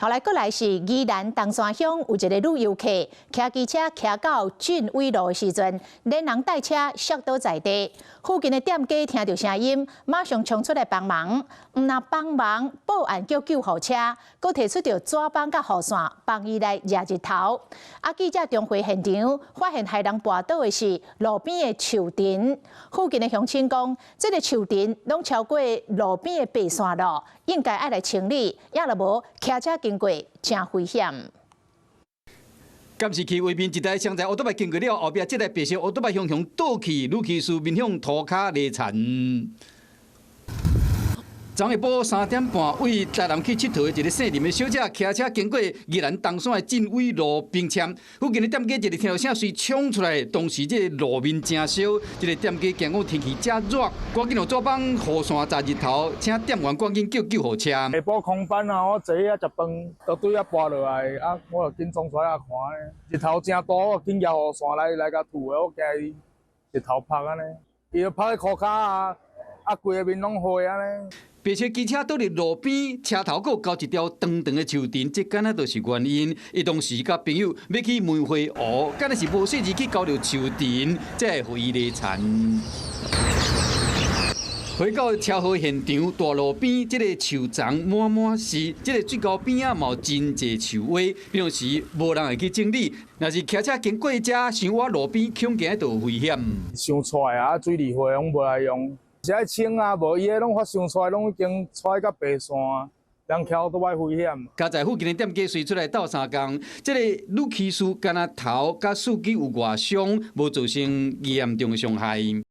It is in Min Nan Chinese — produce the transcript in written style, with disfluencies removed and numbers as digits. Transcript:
後來過來是宜蘭東山鄉有一个女遊客，騎機車騎到俊偉路的時陣，連人帶車摔倒在地。附近的店家聽著聲音，馬上衝出來幫忙。毋但幫忙報案叫救護車，閣提出著紙板佮雨傘幫伊來遮日頭。啊，記者重回現場，發現害人跋倒的是路邊的樹藤。附近的鄉親講，這个樹藤攏超過路邊的白線囉，應該愛來清理，也若無騎車經過誠危險。監視器畫面一台雙載烏托邦經過了，後壁這台白色烏托邦雄雄倒去，女騎士面向塗跤犁田。昨下晡3點半，對台南去𨑨迌的一个姓林的小姐，騎車經過宜蘭東山的鎮偉路冰簽，附近的店家一个聽著聲隨衝出來，當時這个路面誠燒，這个店家驚講天氣遮熱，趕緊用紙板雨傘遮日頭，請店員趕緊叫救護車。下晡空班啊，我坐遐食飯，就對遐跋落來，啊，我就緊衝出來遐看咧。日頭誠大，我緊搖雨傘來來共吐的，我驚伊日頭曝按呢，伊就曝咧褲跤啊，啊，規个面攏血按呢。白色機車倒佇路邊，車頭閣有交一條長長的樹藤，這敢若就是原因。伊當時佮朋友欲去梅花湖，敢若是無細膩去交著樹藤，才會予伊犁田。回到車禍現場，大路邊這個樹叢滿滿是，這個水溝邊仔嘛有真濟樹葦，平常時無人會去整理。若是騎車經過遮，傷倚路邊，恐驚就有危險。傷跩啊，水泥灰攏無來用。是愛清啊，無伊彼攏發傷跩，攏已經跩甲白線，人騎都愛危險。佳哉附近的店家隨出來鬥相共，這个女騎士敢若頭佮四肢有外傷，無造成嚴重的傷害。